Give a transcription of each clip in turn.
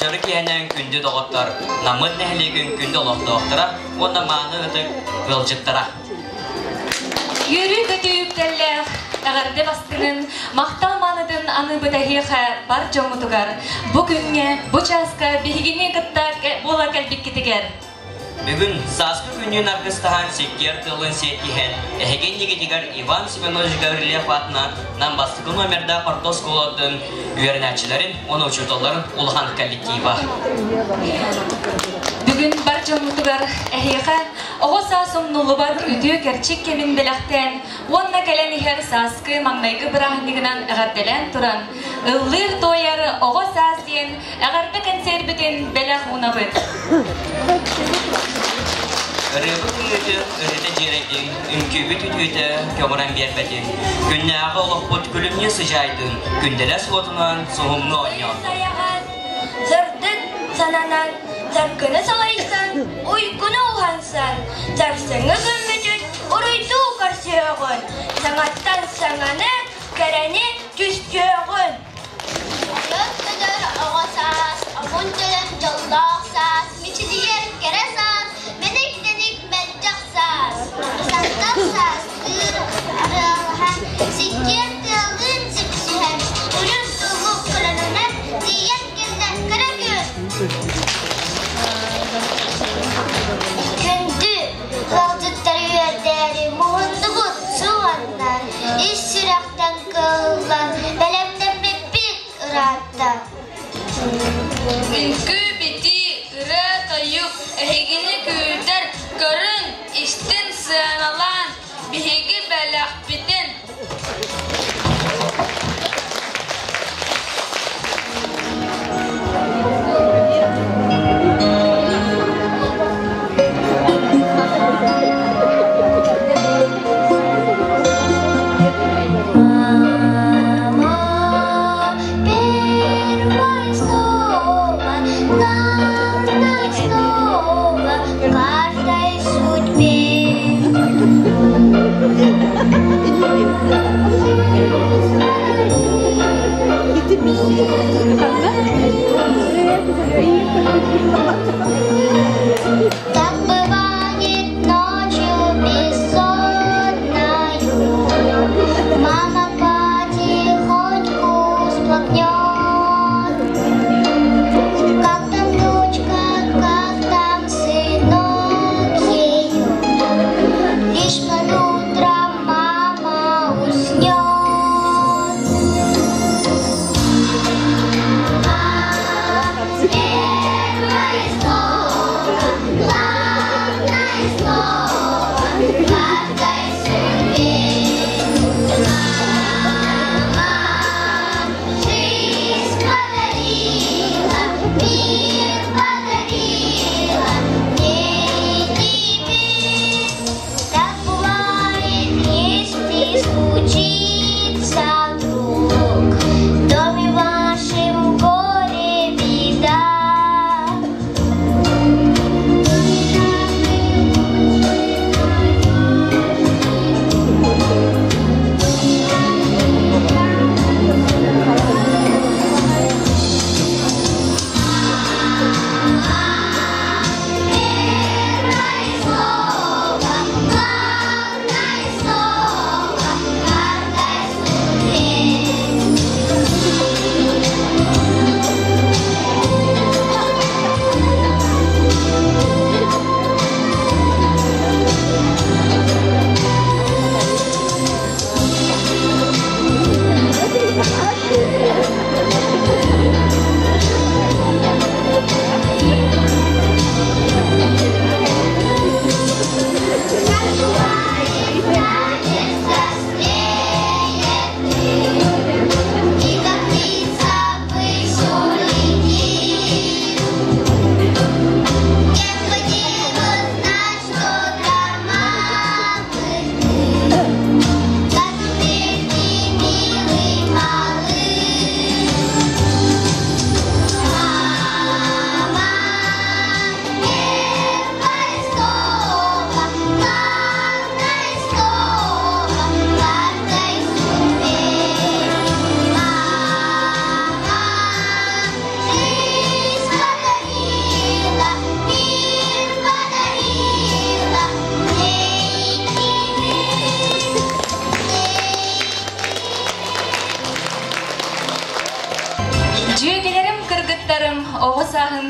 Дьоро киэһэнэн күндү доҕоттор, Наммыт нэһилиэгин күндү олохтоохторо уонна мааны ытык ыалдьыттара. Үөрүү-көтүү үктэллээх, эҕэрдэ бастыҥын, махтал маанытын аныыбыт эһиэхэ бар дьоммутугар, бу күҥҥэ, бу чааска биһигини кытта буола кэлбиккитигэр. Бүгүн сааскы күннүүн аргыстаһан сиккиэр тылын сиэттиһэн, эһиги иннигитигэр Иван Семенович Гаврильев аатынан Нам бастакы номердаах орто оскуолатын үөрэнээччилэрин уонна учууталларын улахан коллектива. Бүгүн бар дьоммутугар эһиэхэ оҕо саас умнуллубат үтүө кэрчик кэмин бэлэхтээн уонна кэлэн иһэр сааскы маҥнайгы бырааһынньыгынан эҕэрдэлээн туран, ыллыыр-туойар оҕо саас диэн эҕэрдэ кэнсиэрбитин бэлэх уунабыт. Ырыабыт ымыытын ырыта дьиэрэйдин, үҥкүүбүт үтүөтэ көҕүрэн биэрбэтин, күннээҕи олохпут күлүмнүү сыдьаайдын, күндэлэс уотунан суһумну оонньоотун. Сырдык сананан, саргыны салайсан, уйгуну уһансан, сарсыҥҥы күммүтүн уруйдуу көрсүөҕүн, саҥаттан саҥаны, кэрэни түстүөҕүн. Ойон-көтөр оҕо саас, омун-төлөн дьоллоох саас, мичилийэр кэрэ саас, мэник-тэник мэлдьэх саас, сантах саас ыыр арыалаһан, сиккиэр тыаллыын сипсиһэн, үрүҥ туллук көлөнүнэн тиийэн кэллэ кэрэ күн. Күндү ыалдьыттары үөрдээри муһуннубут суһанна, ис сүрэхтэн кыһыллан бэлэмнэммиппит ыраатта. Үҥкүү-битии, ырыа-тойук эһигини күүтэр, көрүҥ, истин, сыаналаан биһиги бэлэхпитин. Мама, первое слово, главное слово в каждой судьбе. Так бывает ночью бессонною, Мама потихоньку всплакнет. Как там дочка, как там сынок ее, Лишь под утро мама уснет.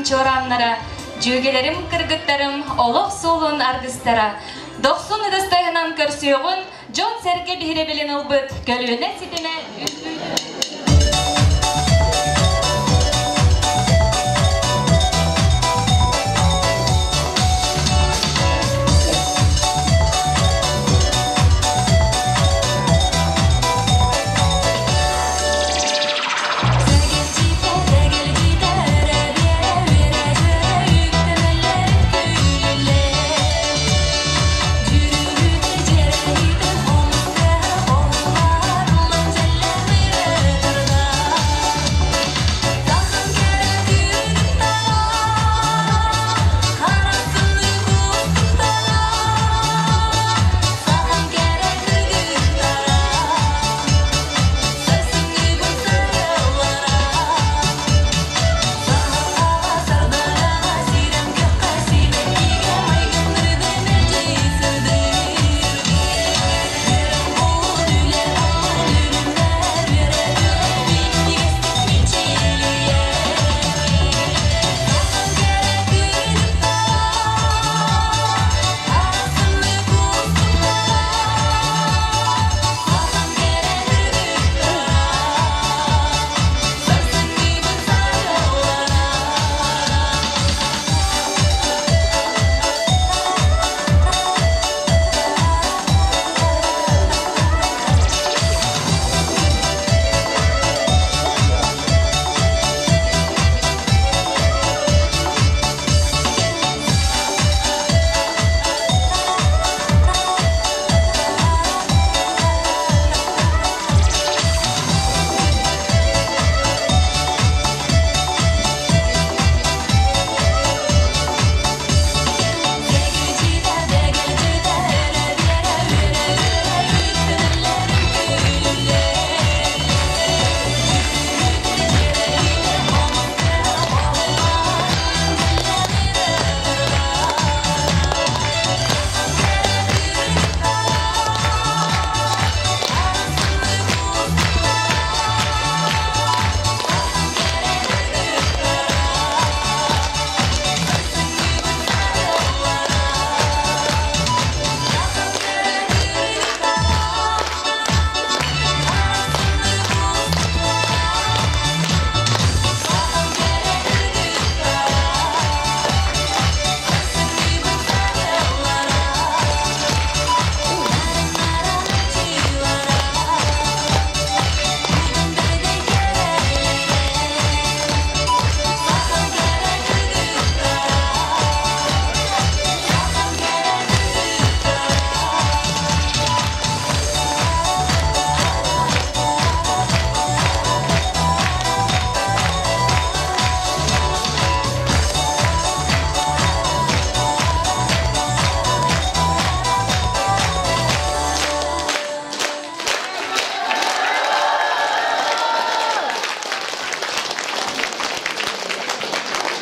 чуорааннара, дьүөгэлэрим, кыргыттарым олох суолун аргыстара. Дохсун ытыстайынан көрсүөҕүн, дьон-сэргэ биһирэбилин ылбыт көлүөнэ ситимэ үҥкүүтүн.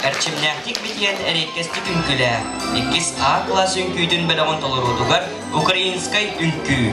Эрчимнээхтик битийэн эриэккэстик үҥкүүлээ. Иккис А класс үҥкүүтүн бөлөҕүн толоруутугар украинскай үҥкүү.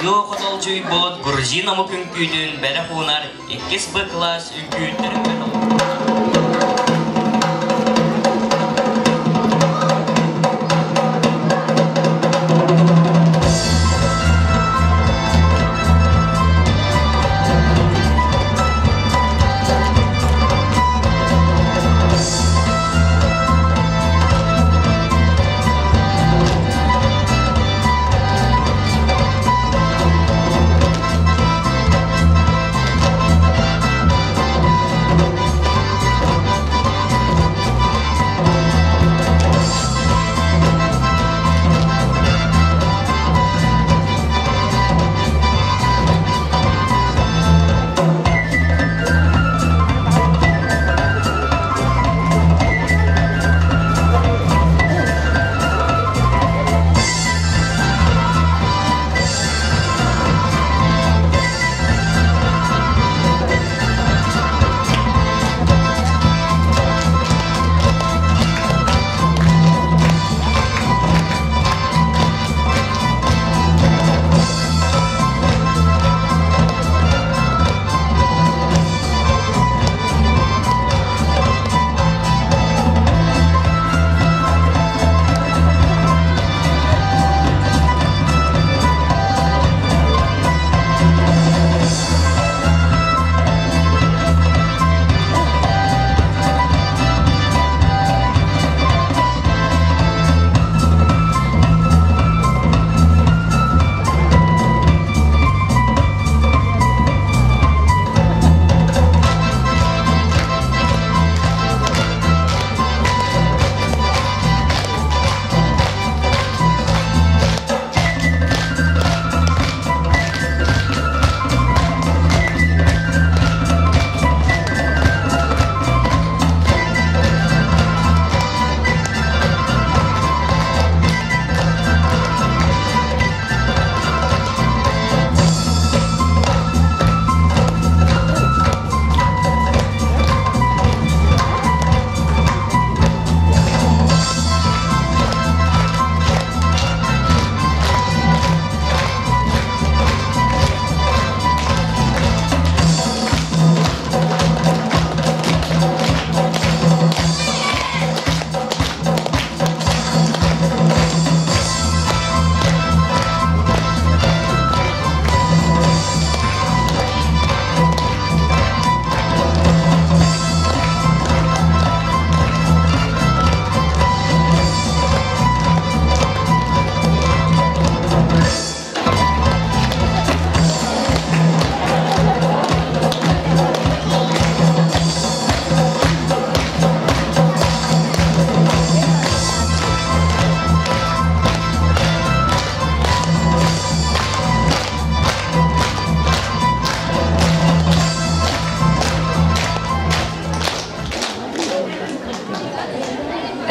Айгыл хотолдьуйбут грузин омук үҥкүүтүн бэлэх уунар иккис Б кылаас үҥкүүттэрин бөлөҕө.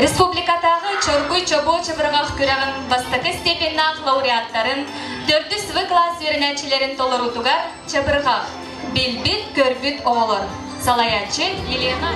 Республикатааҕы Чоргуй чобуо чабырҕах күрэҕин бастакы степеннаах лауреаттарын, төрдүс В класс үөрэнээччилэрин толоруутугар чабырҕах, билбит, көрбүт оҕолор. Салайааччы Елена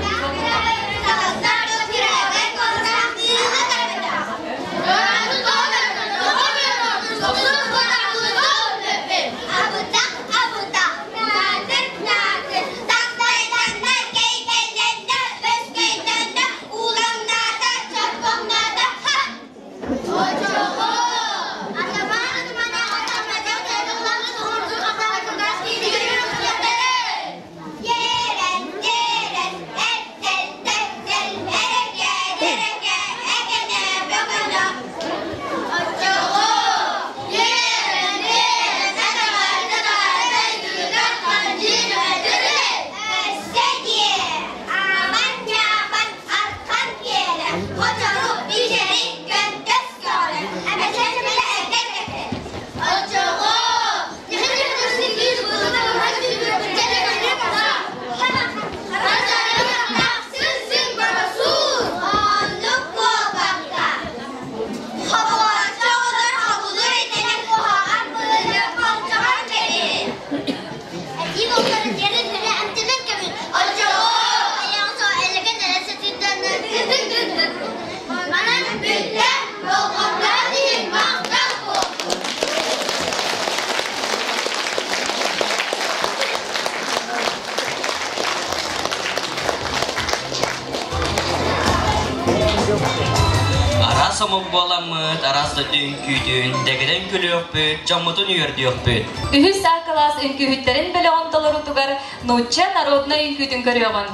Араас омук буоламмыт, араас дойду үҥкүүтүн, дэгидэн күлүөхпүт, дьоммутун үөрдүөхпүт. Үһүс А кылаас үҥкүүһүттэрин бөлөҕүн толоруутугар нуучча народнай үҥкүүтүн көрүөҕүн.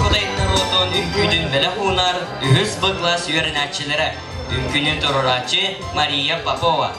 Кудай норуотун үҥкүүтүн бэлэх уунар үһүс Б класс үөрэнээччилэрэ үҥкүүнү туруорааччы Мария Попова.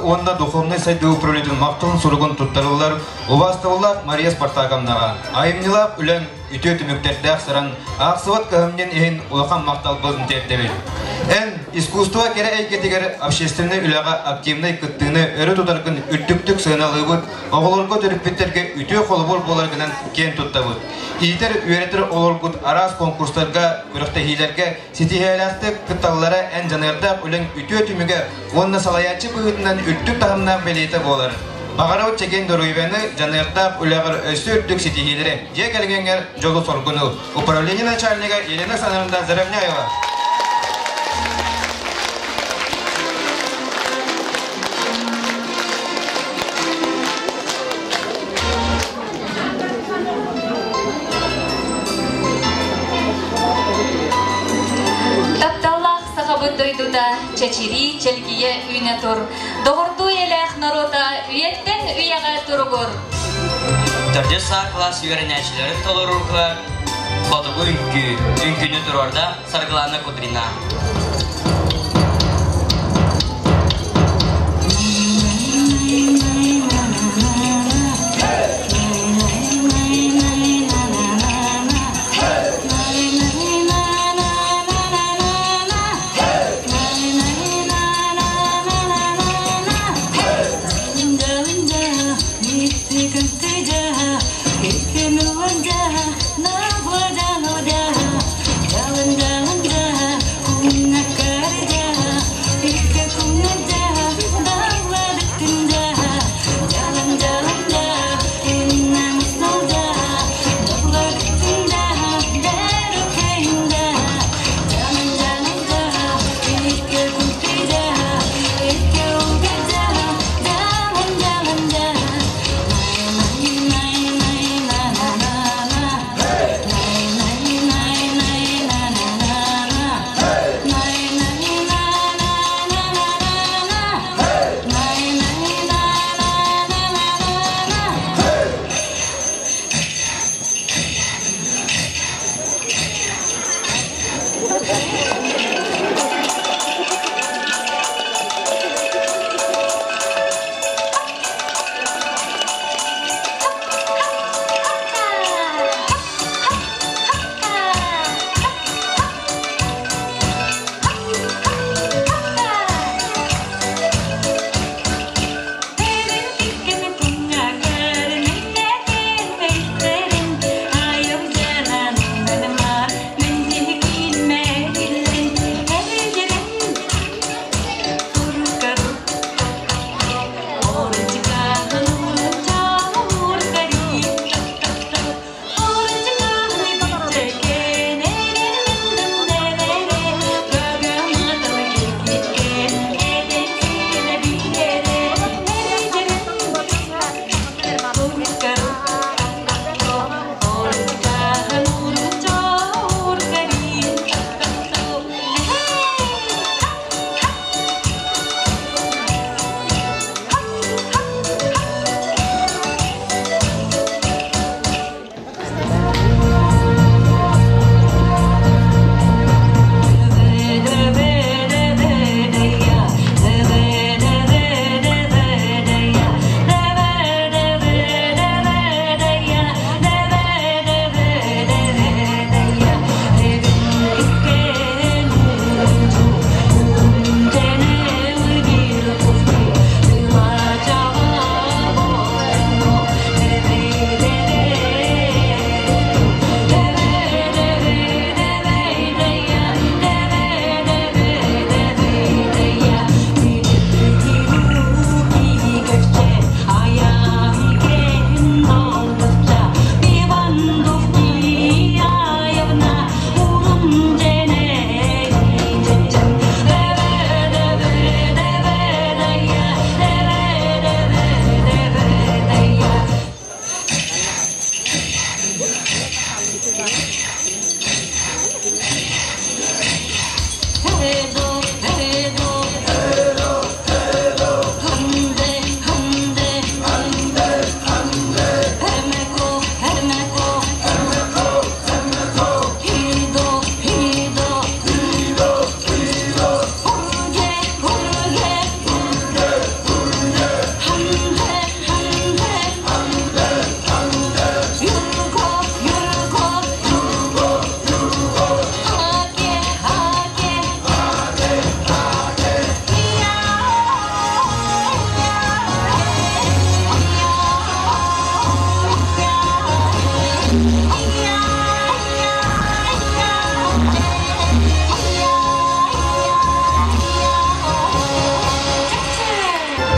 уонна духовнай сайдыы управлениетын махталын суругун туттарыллар убаастабыллаах Мария Спартаковнаҕа айымньылаах үлэҥ үтүө түмүктэрдээх сыран аахсыбат кыһамньын иһин улахан махталбын тиэрдэбин. Эн искусство кэрэ эйгэтигэр общественнай үлэҕэ активнай кыттыыны өрө тутаргын үрдүктүк сыаналыыбыт, оҕолорго төрөппүттэргэ үтүө холобур буоларгынан киэн туттабыт. Иитэр, үөрэтэр оҕолоргут араас конкурстарга, күрэхтэһиилэргэ ситиһиилээхтик кытталлара эн дьаныардаах үлэҥ үтүө түмүгэ уонна салайааччы быһыытынан үрдүк таһымнаах бэлиэтэ буолар. Баҕарабыт чэгиэн доруобуйаны, дьаныардаах үлэҕэр өссө үрдүк ситиһиилэри, дьиэ кэргэҥҥэр дьолу-соргуну. Управление начальнига Елена Александровна Заровняева. Тапталлаах сахабыт дойдута чэчирии чэлгийэ үүнэ тур, доҕордуу эйэлээх норуота үйэттэн үйэҕэ туругур! Төрдүс саа кылаас үөрэнээччилэрин толорууга хотугу үҥкүү, үҥкүүнү туруорда Саргылана Кудрина.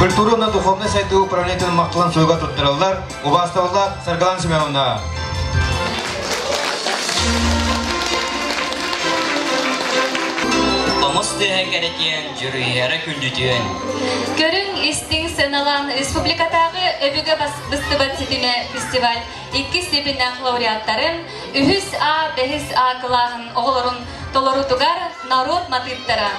Культура уонна духовнай сайдыы управлениетын махталын суруга туттарыллар убаастабыллаах Саргылан Семеновна. Хомус тыаһа кэрэтиэн, дьүрүһүйэрэ күндүтүөн. Көрүҥ истиҥ сыаналаан республикатааҕы өбүгэ быстыбат ситимэ фестиваль иккис степеннээх лауреаттарын, үһүс А, бэһис А кылааһын оҕолорун толорутугар норуот матыыптара.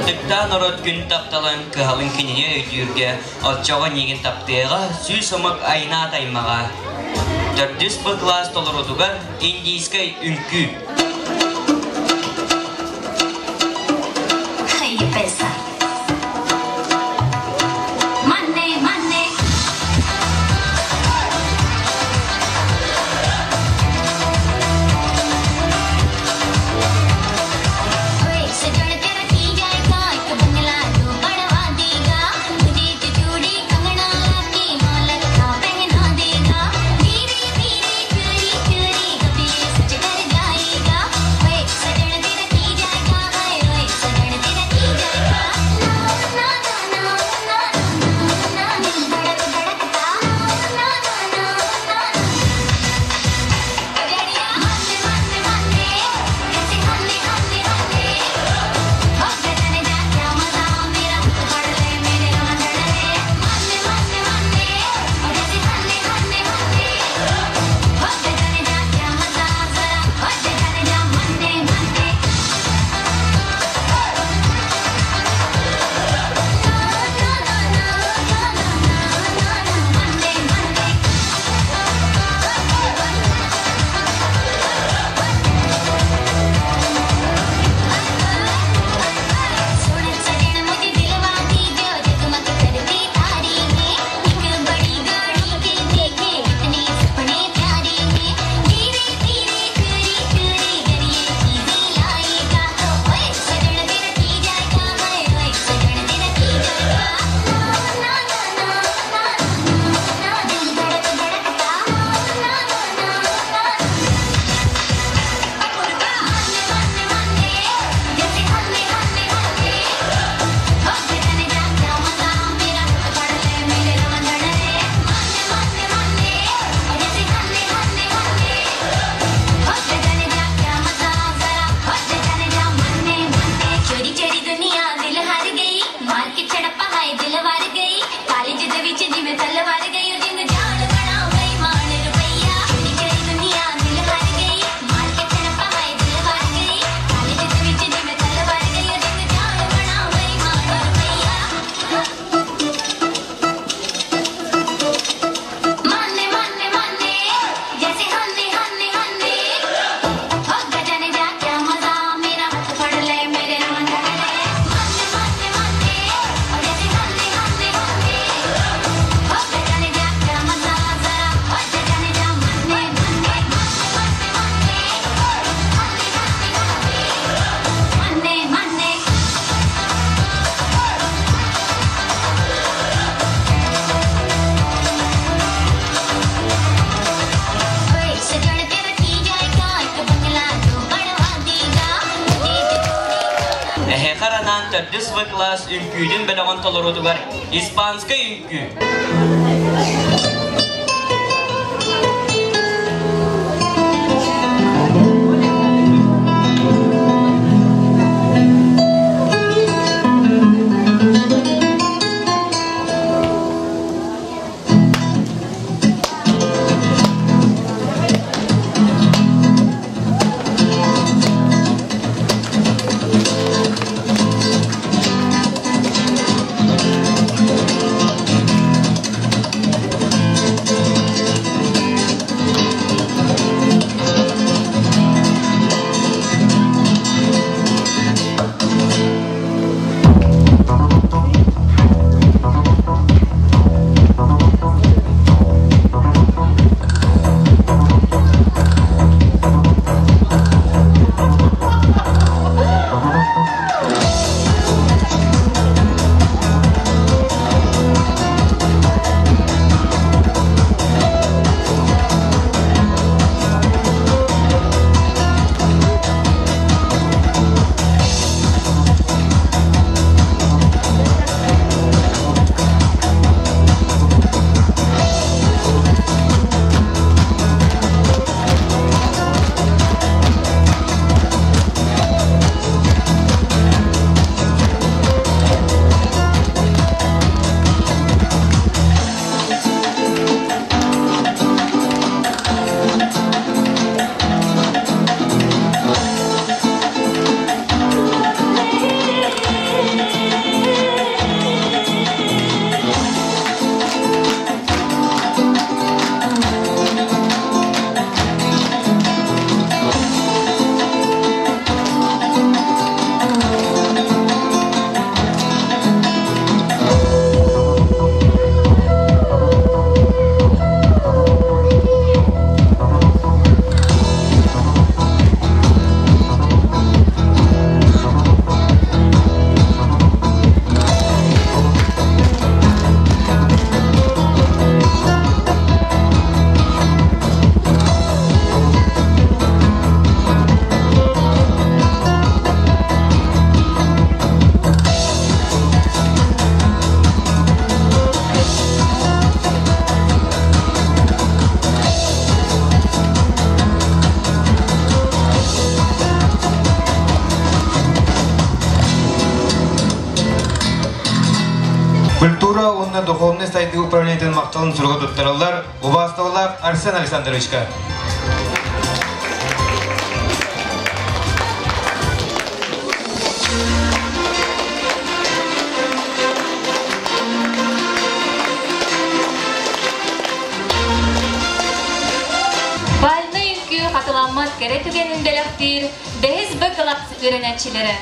Ытыктаан норуот күн тапталын кыһалын кинини өйдүүргэ, оччоҕо ньиигин таптыаҕа, сүүс омук айнаат аймаҕа. Төрдүс Б кылаас толоруутугар индийскэй үҥкүү. Money, money. ओए सजन तेरा की जाएगा, एक बंगला तो बनवा देगा, मुझे तो चूड़ी कंगना लाके मालखा पहना देगा, धीरे धीरे चोरी चोरी कभी सच कर जाएगा। анаан төрдүс В кылаас үҥкүүтүн бөлөҕүн толоруутугар испанскай үҥкүү. Культура уонна духовнай сайдыы управлениетын махталын суруга туттараллар убаастабыллаах Арсен Александровичка. Бальнай үҥкүү хатыламмат кэрэ түгэнин бэлэхтиир бэһис Б кылаас үөрэнээччилэрэ.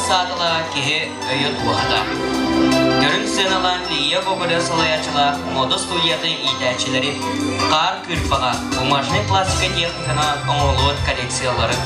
саатала киһи өйө туоһата. Көрүҥ сыаналаан Лия Гоголева салайааччылаах мода студиятын иитээччилэрин хаар кыырпаҕа, бумажнай пластика техниканан оҥоһуллубут коллекцияларын.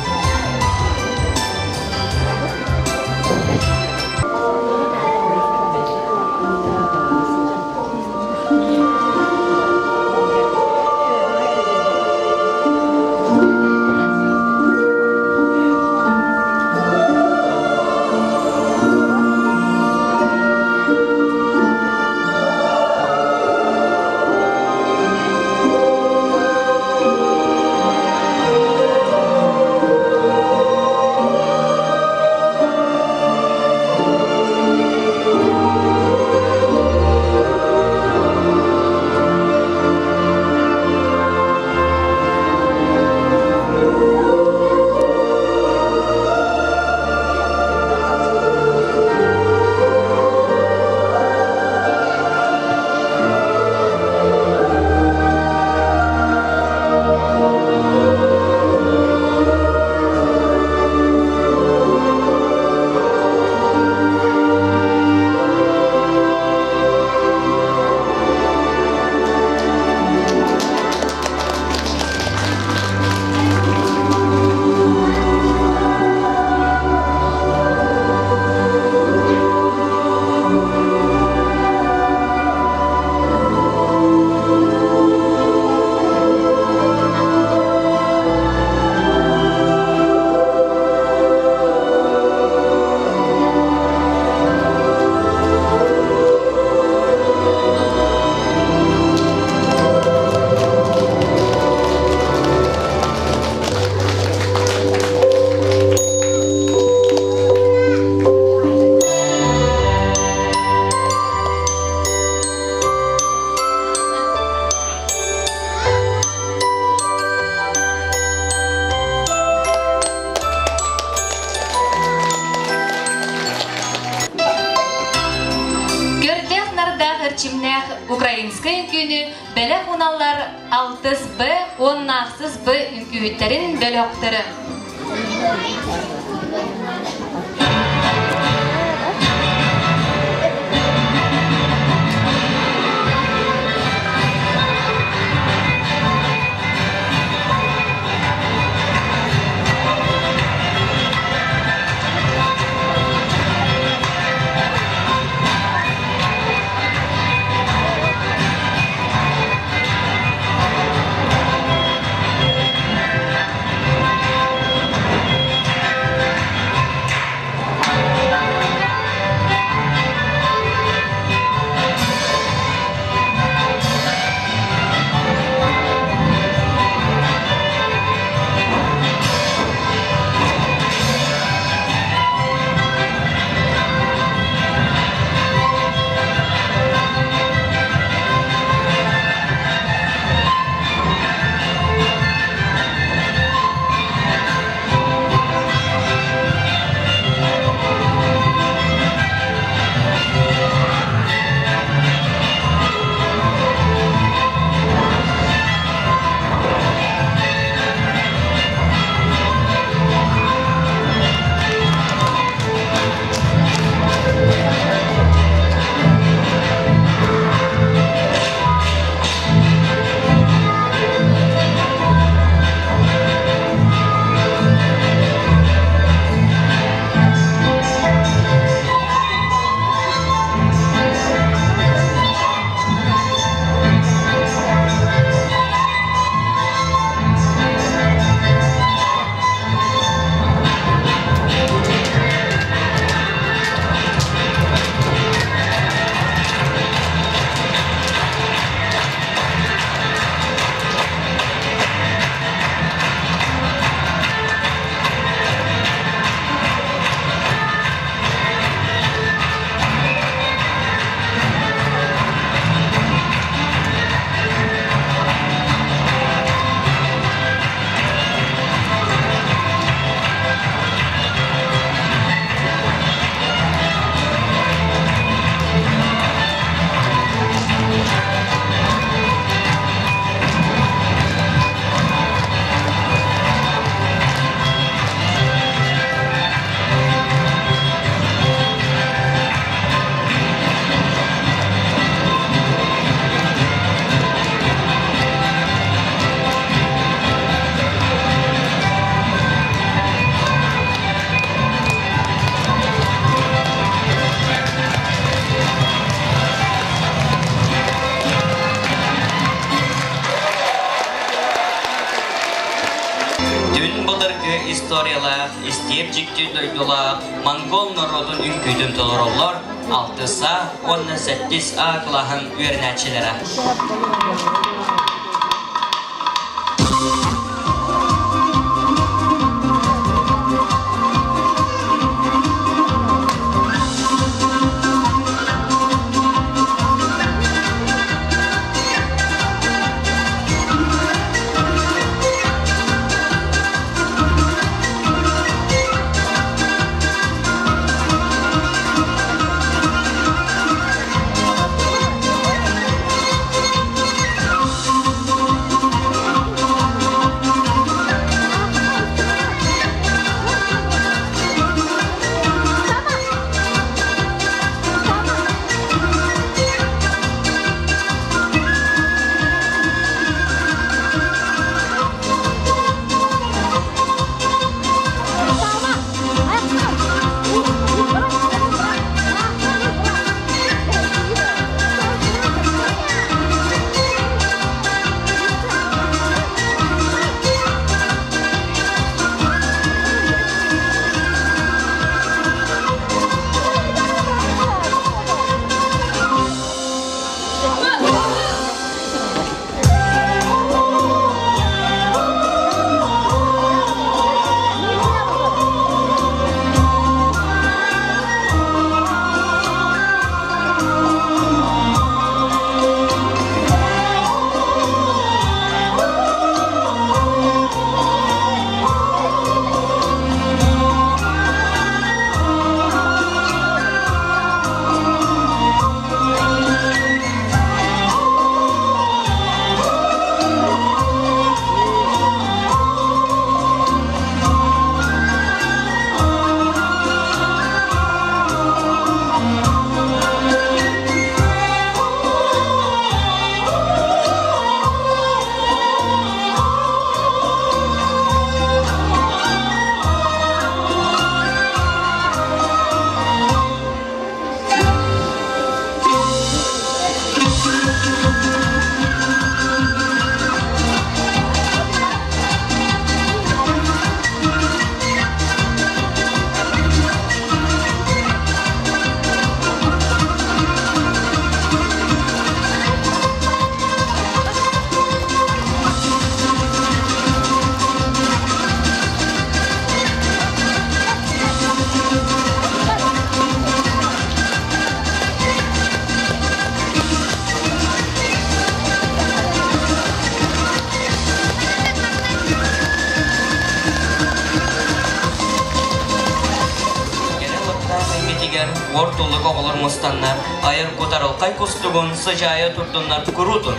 Көрдөөх нардаах эрчимнээх украинскай үҥкүүнү бэлэх уналлар алтыс Б уонна ахсыс Б үҥкүүһүттэрин бөлөхтөрө. Түн былыргы историялаах, истиэп дьикти дойдулаах монгол норуотун үҥкүүтүн толороллор алтыс А уонна сэттис А кылааһын үөрэнээччилэрэ. Кэрэ уоттаах эйгэтигэр уор туллук оҕолор мустаннар, айар кутарылхай кустугун сыдьаайа турдуннар куруутун.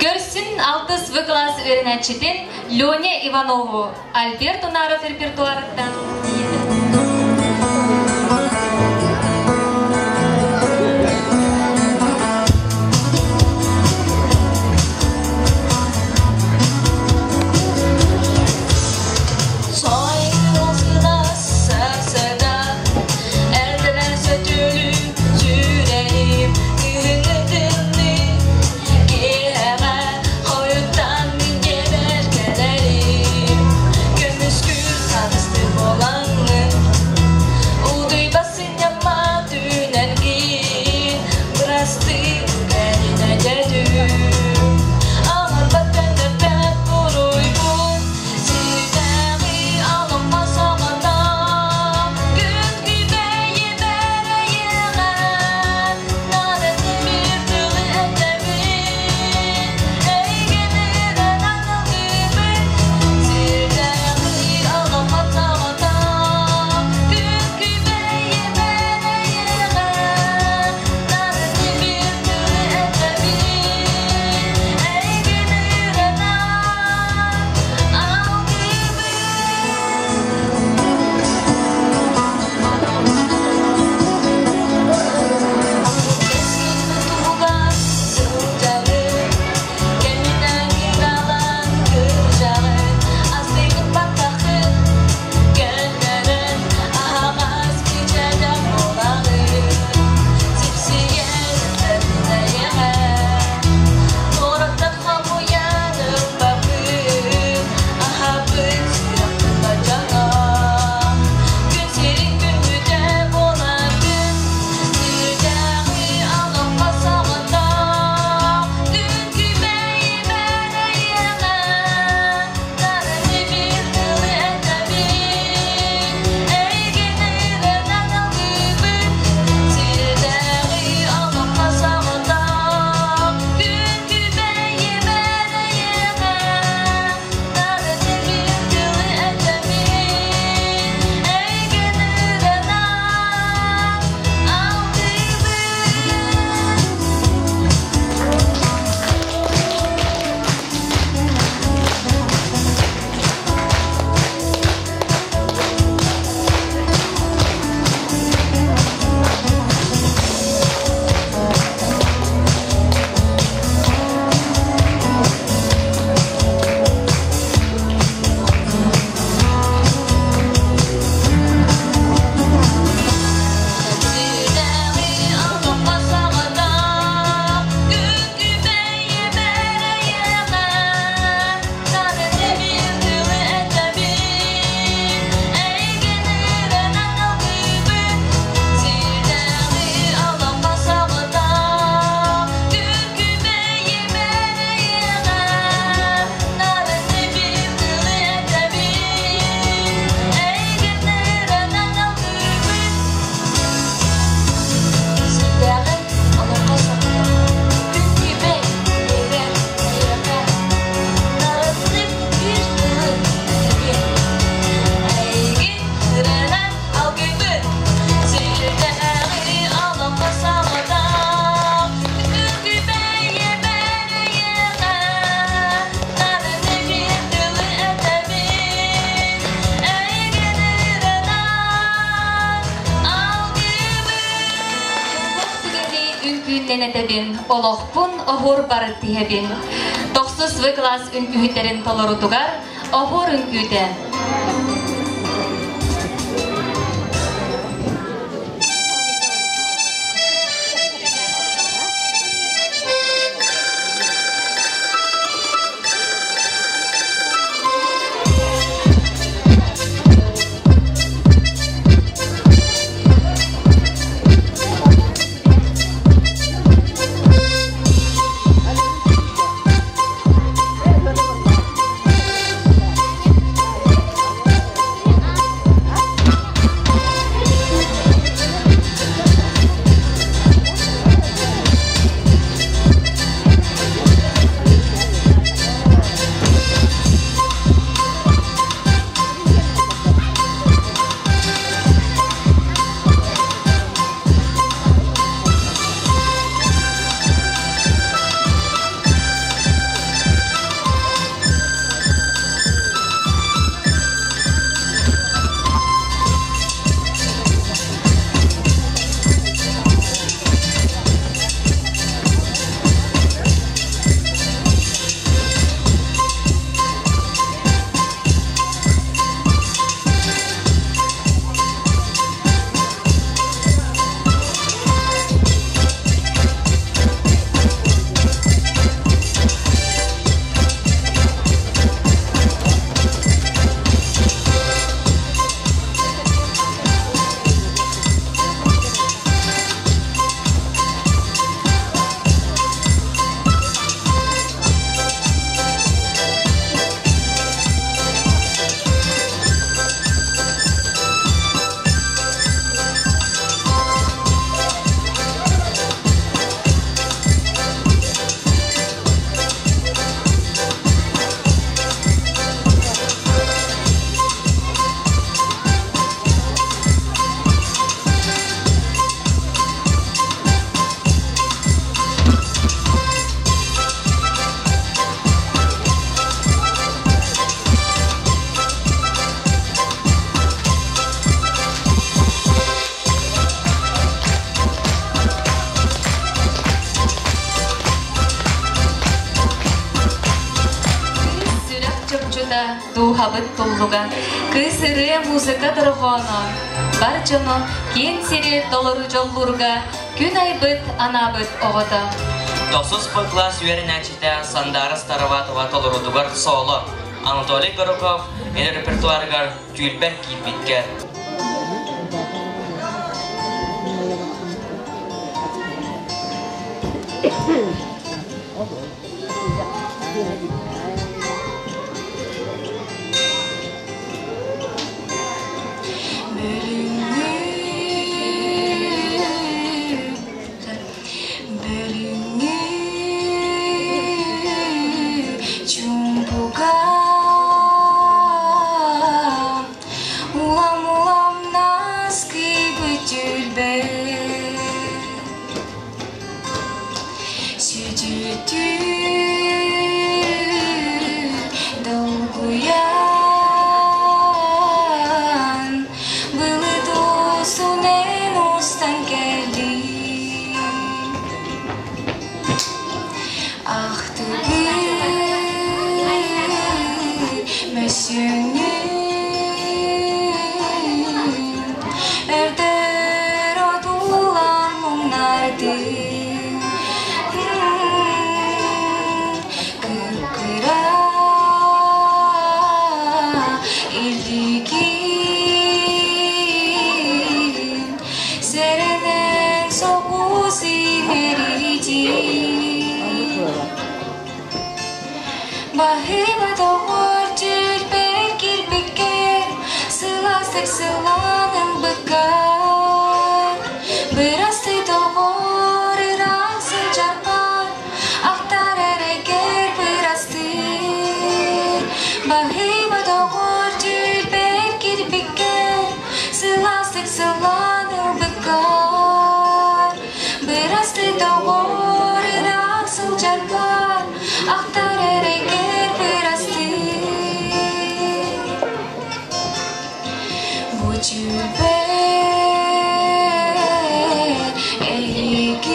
Көрсүн алтыс В класс үөрэнээччитин Леня Иванову Альберт Унаров репертуарыттан Көмүскүр таныстыр болар. диэн этэбин, олохпун оһуорбар тиһэбин. Тохсус В класс үҥкүүһүттэрин толорутугар оһуор үҥкүүтэ. Сүрэх чопчута, дууһабыт туллуга, кыыс ырыа музыка дорҕооно, бар дьону киэҥ сири толору дьоллуурга күн айбыт анаабыт оҕото. Тохсус Б класс үөрэнээччитэ Сандаара Староватова толоруутугар соло Анатолий Горохов эн репертуарыгар түүлбэр киирбиккэ. Бөлүҥҥү чуумпуга улам-улам наскыйбыт түлбэ сүдүтү долгуйан былыт уусунэн устан кэллим Ахтыбыт мөссүөнүн өрдөр отуулан муҥнардым Кып-кыра илигин сэрэнэн соҕус иҥэритин Баһыыба доҕор түүлбэр киирбиккэр сылаастык сылаанын быккар Бырастыы доҕор ыраах сылдьарбар ахтар эрэгэр бырастыы Баһыыба доҕор түүлбэр киирбиккэр сылаастык сылаан ылбыккар Бырастыы доҕор ыраах сылдьарбар ахтар эрэгэр бырастыы Бу түүлбэр эйигин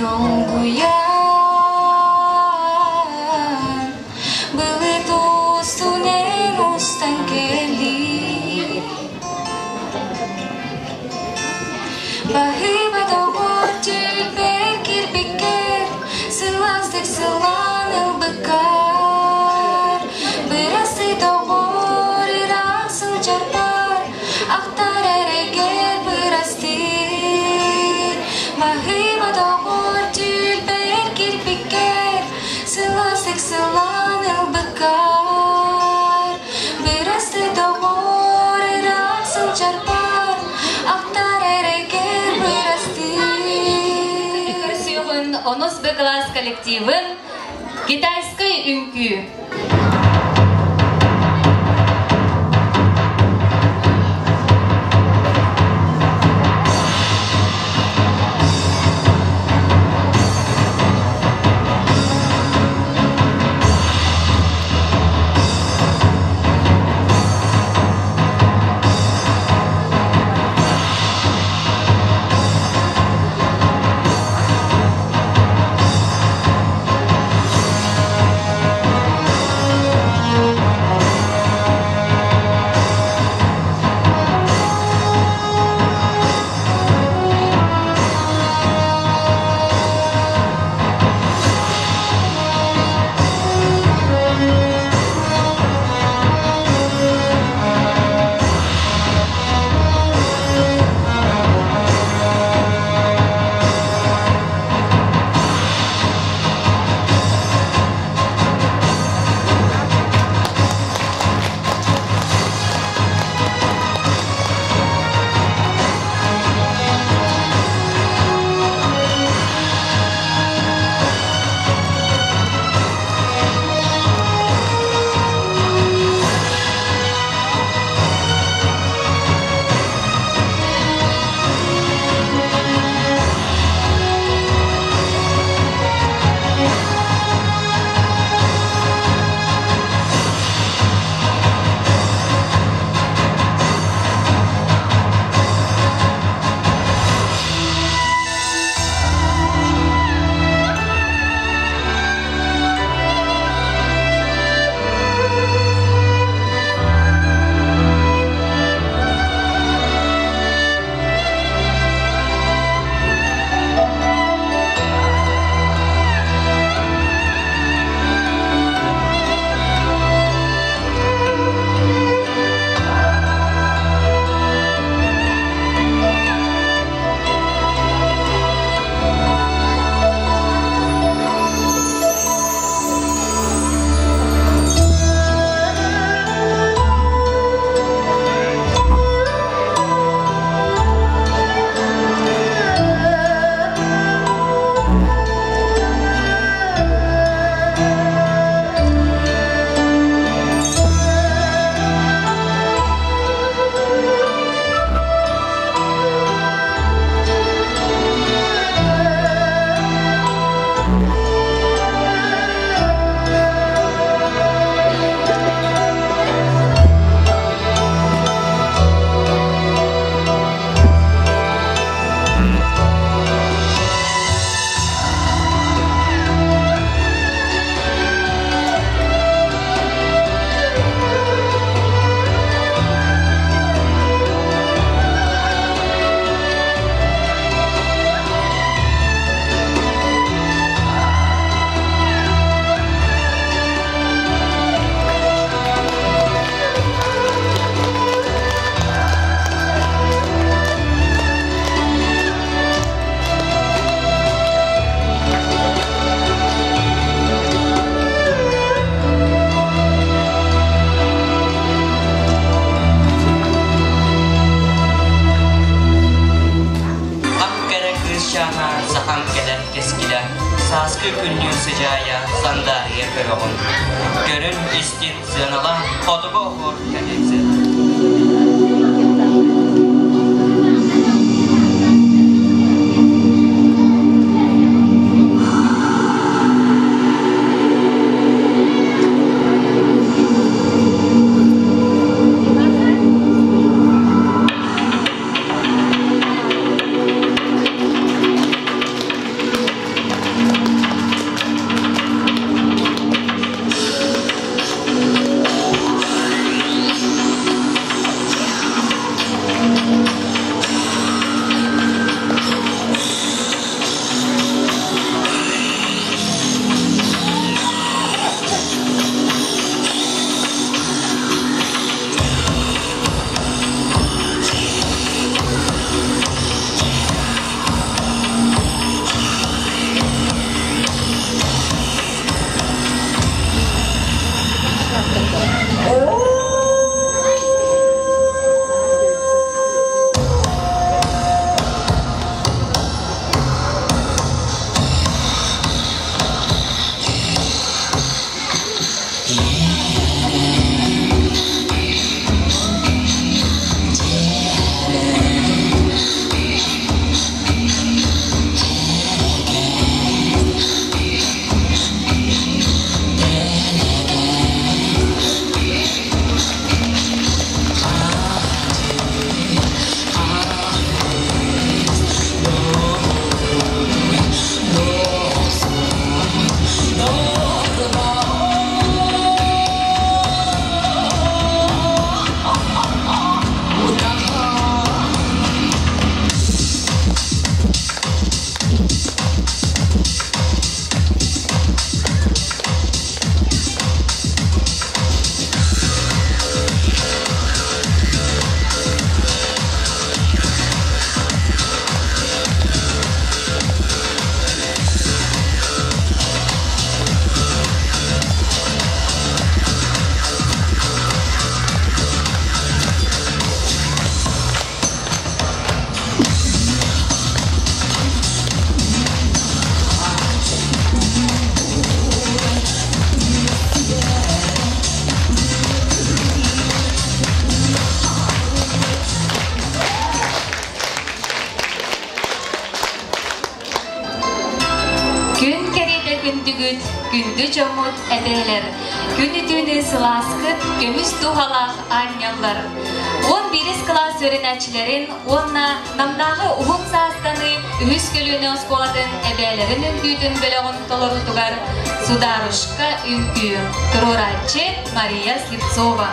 Долгуйан, былыт устунэн устан кэллий. Баһыыба доҕор түлбэр кирбиккэр, сылаастык сылаан ылбыккар. Бырастыы доҕор ыраах сылдьарбар, ахтар эрэгэр бырастыы. Баһыыба доҕор түлбэр кирбиккэр, сылаастык сылаан ылбыккар. Бырастыы доҕор ыраах сылдьарбар, ахтар эрэгэр бырастыы. Көрсүөҕүн онус Б кылаас коллективын китайскай үҥкүү. Хам кэрэ кыысчаана сахан кэлэр кэскилэ, сааскы күннүүн сыдьаайа сандаарыйа көрөҕүн. Көрүн, истин, сыанала, хотугу оһуор коллекция. Күн кэриэтэ күндүгүт, күндү дьоммут эбээлэр, күн үтүөнү сылааскыт, көмүс дууһалаах аанньаллар. 11 кылаас үөрэнээччилэрин уонна Намнааҕы уһун саастаныы үһүс көлүөнэ оскуолатын эбээлэрин үҥкүүтүн бөлөҕүн толоруутугар Сударушка үҥкүү туруорааччы Мария Слепцова.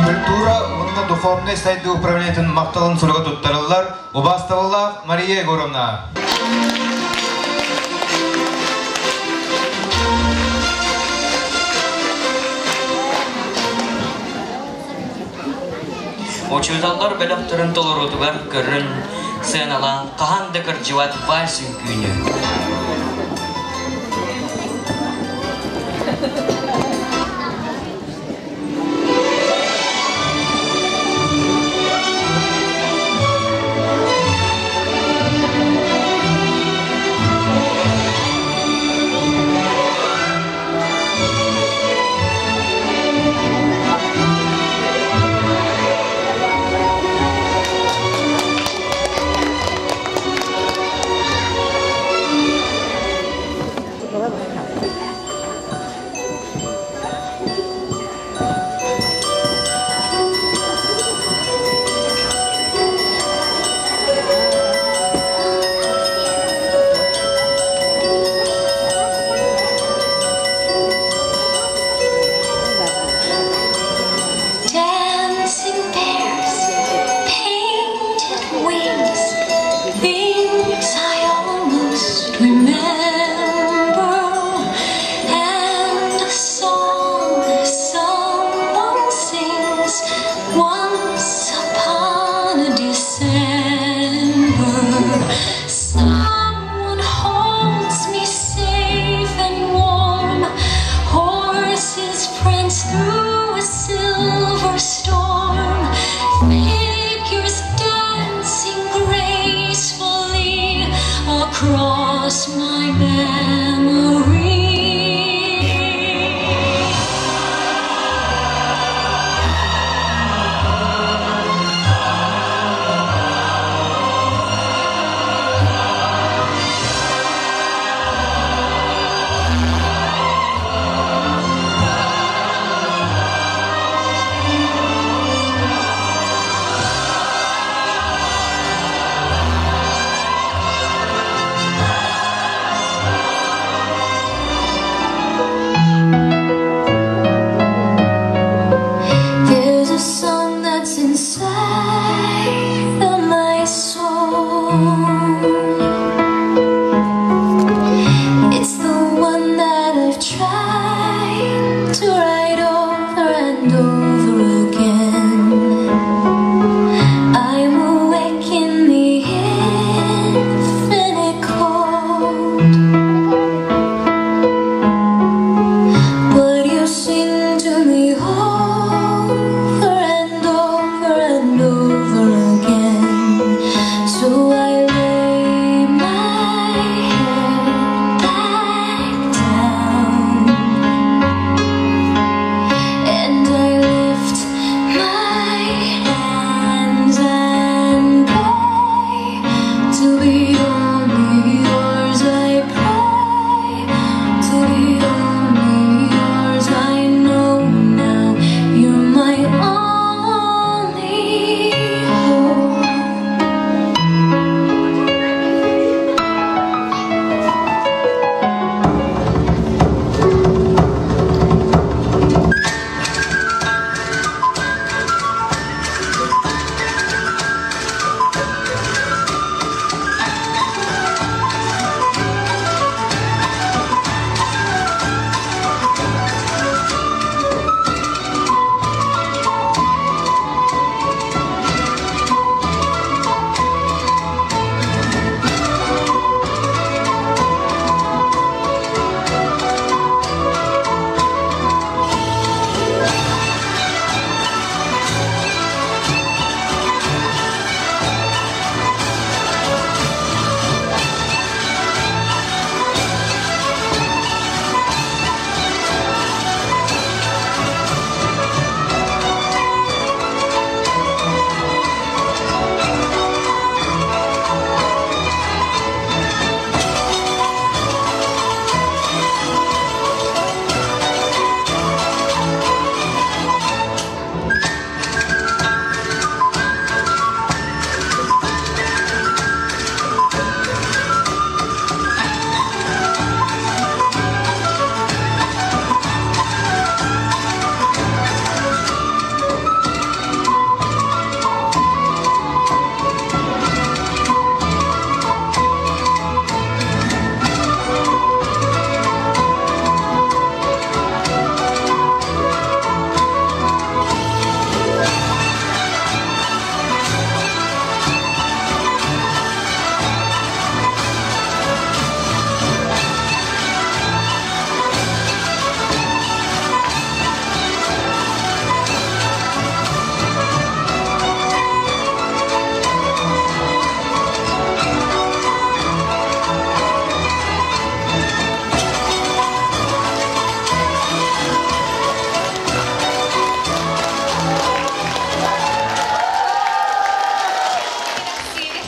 Культура уонна духовнай сайдыы управлениетын махталын суруга туттарыллар убаастабыллаах Мария Егоровна. Учууталлар бөлөхтөрүн толоруутугар көрүн, сыаналаан хаһан да кырдьыбат вальс үҥкүүнү. Across my memory. There's a song that's inside of my soul. It's the one that I've tried to write over and over again. I'm awake in the infinite cold, but you sing to me over and over and over again. So I lay my head back down and I lift my hands and pray to be only yours. I pray to be only yours. I know now you're my only hope.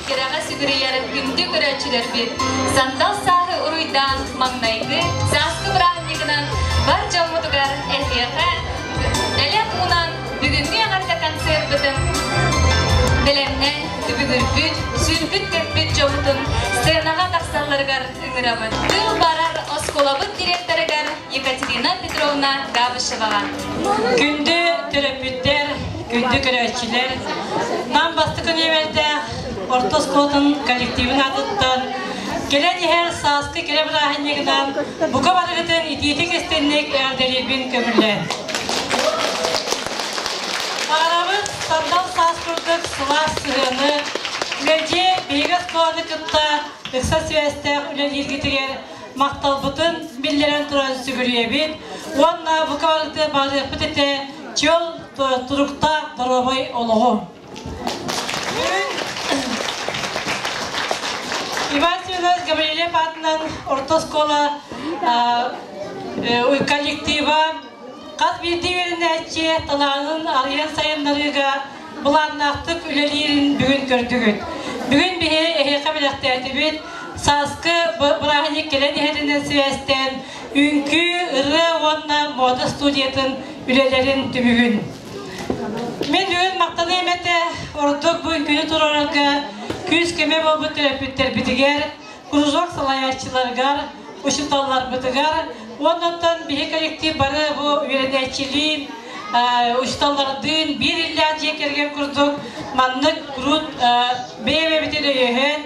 Кэрэҕэ сүгүрүйэр күндү көрөөччүлэрбит сандал сааһы уруйдаан маҥнайгы сааскы бырааһынньыгынан бар дьоммутугар эһиэхэ бэлэх уунан бүгүҥҥү эҕэрдэ концерпытын бэлэмнээн түбүгүрбүт, сүүрбүт-көппүт дьоммутун сценаҕа тахсалларыгар ыҥырабыт. Тыл барар оскуолабыт директорыгар Екатерина Петровна Габышеваҕа. Күндү төрөппүттэр, күндү көрөөччүлэр, Нам бастакы нүөмэрдээх орто оскуолатын коллективын аатыттан кэлэн иһэр сааскы кэрэ бырааһынньыгынан бука барыгытын итиитик истинник эҕэрдэлиирбин көҥүллээн. Баҕарабыт сандал саас курдук сылаас сыһыаны, мэлдьи биһиги оскуоланы кытта ыкса сибээстээх үлэлииргитигэр махталбытын биллэрэн туран сүгүрүйэбит уонна бука барыты баҕарыахпыт этэ чөл туруктаах доруобай олоҕу. Иван Семенович Семенович Гаврильев аатынан орто оскуола коллектива хас биирдии үөрэнээччи талаанын арыйан сайыннарыыга былааннаахтык үлэлиирин бүгүн көрдүгүт. Бүгүн биһи эһиэхэ бэлэхтээтибит. Сааскы бырааһынньык кэлэн иһэринэн сибээстээн үҥкүү, ырыа уонна мода студиятын үлэлэрин түмүгүн. Мин бүгүн махтаныам этэ ордук бу үҥкүүнү туруорарга күүс-көмө буолбут төрөппүттэрбитигэр, кружок салайааччыларыгар, учууталларбытыгар уонна оттон биһи коллектив бары бу үөрэнээччилиин, учууталлардыын биир иллээх дьиэ кэргэн курдук маннык куруут бэйэ-бэйэбитин өйөһөн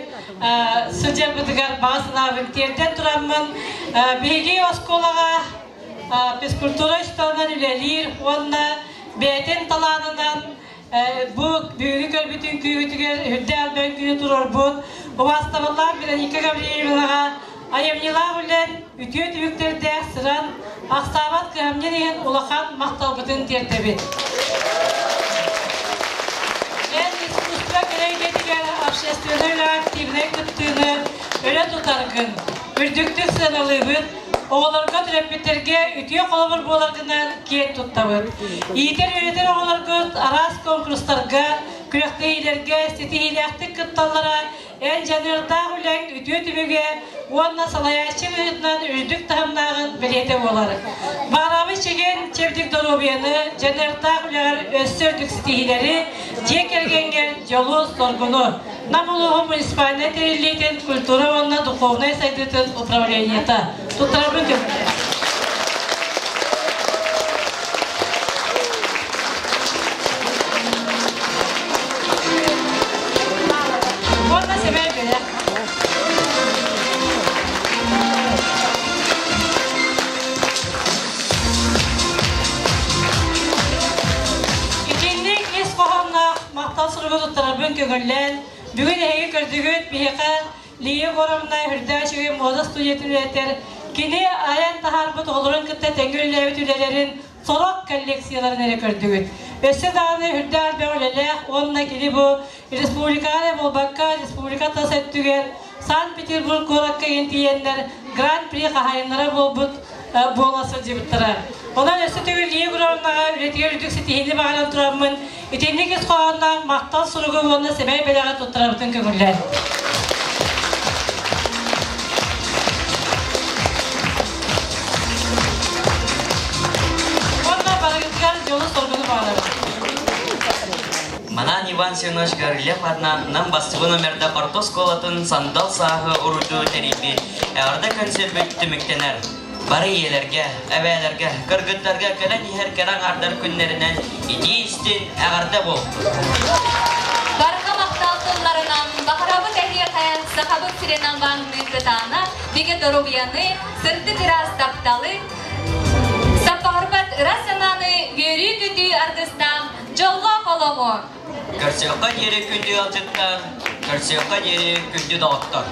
сылдьарбытыгар баҕа санаабын тиэрдэн тураммын биһиги оскуолаҕа физкультура учууталынан үлэлиир уонна бэйэтин талаанынан бу бүгүҥҥү көрбүт үҥкүүбүтүгэр үрдээх элбэх үҥкүүнү туруорбут убаастабыллаах Вероника Гаврильевнаҕа айымньылаах үлэн үтүө түмүктэрдээх сыран ахсаабат кыһамньын иһин улахан махталбытын тиэрдэбит. Эн искусство кэрэ эйгэтигэр общественнай үлэҕэ активнай кыттыыны өрө тутаргын, үрдүктүк сыаналыыбыт, оҕолорго, төрөппүттэргэ үтүө холобур буоларгынан киэн туттабыт. Иитэр-үөрэтэр оҕолоргут араас конкурстарга, күрэхтэһиилэргэ ситиһиилээхтик кытталлара эн дьаныардаах үлэҥ үтүө түмүгэ уонна салайааччы быһыытынан үрдүк таһымнааҕын бэлиэтэ буолар. Баҕарабыт чэгиэн чэбдик доруобуйаны, дьаныардаах үлэҕэр өссө үрдүк ситиһиилэри, дьиэ кэргэҥҥэр дьолу-соргуну! Нам улууһун муниципальнай тэриллиитин культура уонна духовнай сайдыытын управлениета. Туттарарбын көмүскэ. Уонна сэмэй бэлэх. Итинник ис хоһоонноох махтал суругу туттарарбын көҥүллээн, бүгүн эһиги көрдүгүт биһиэхэ Лия Егоровна үрдээх үчүгэй муода студиятын үлэтэр, кини айан таһаарбыт оҕолорун кытта тэҥҥэ үлэлээбит үлэлэрин сорох коллекцияларын эрэ көрдүгүт. Өссө даҕаны үрдээх элбэх үлэлээх уонна кини бу республикаҕа эрэ буолбакка, республика тас өттүгэр Санкт-Петербург куоракка иһин тиийэннэр Гран-при хаһаайыннара буолбут буола сылдьыбыттара. Онон өссө төгүл Лия Егоровнаҕа үлэтигэр үрдүк ситиһиини баҕаран тураммын, итинник ис хоһоонноох махтал суругу уонна сэмэй бэлэҕи туттарабытын көҥүллээн. Уонна барыгытыгар дьолу-соргуну баҕарабын. Манан Иван Семенович Гаврильев аатынан Нам бастакы номерда орто оскуолатын сандал сааһы уруйдуу тэрийбит эҕэрдэ концерт түмүктэнэр. Бары ийэлэргэ, эбээлэргэ, кыргыттарга кэлэн иһэр кэрэ аҥаардар күннэринэн итии-истин эҕэрдэ буолтун! Барҕа махтал тылларынан баҕарабыт эһиэхэ Сахабыт сирин албаҥныы кытаанах бигэ доруобуйаны, сырдык ыраас тапталы, саппаҕырбат ыра санааны үөрүү-көтүү аргыстаах дьоллоох олоҕу! Көрсүөххэ диэри күндү ыалдьыттар, көрсүөххэ диэри күндү доҕоттор!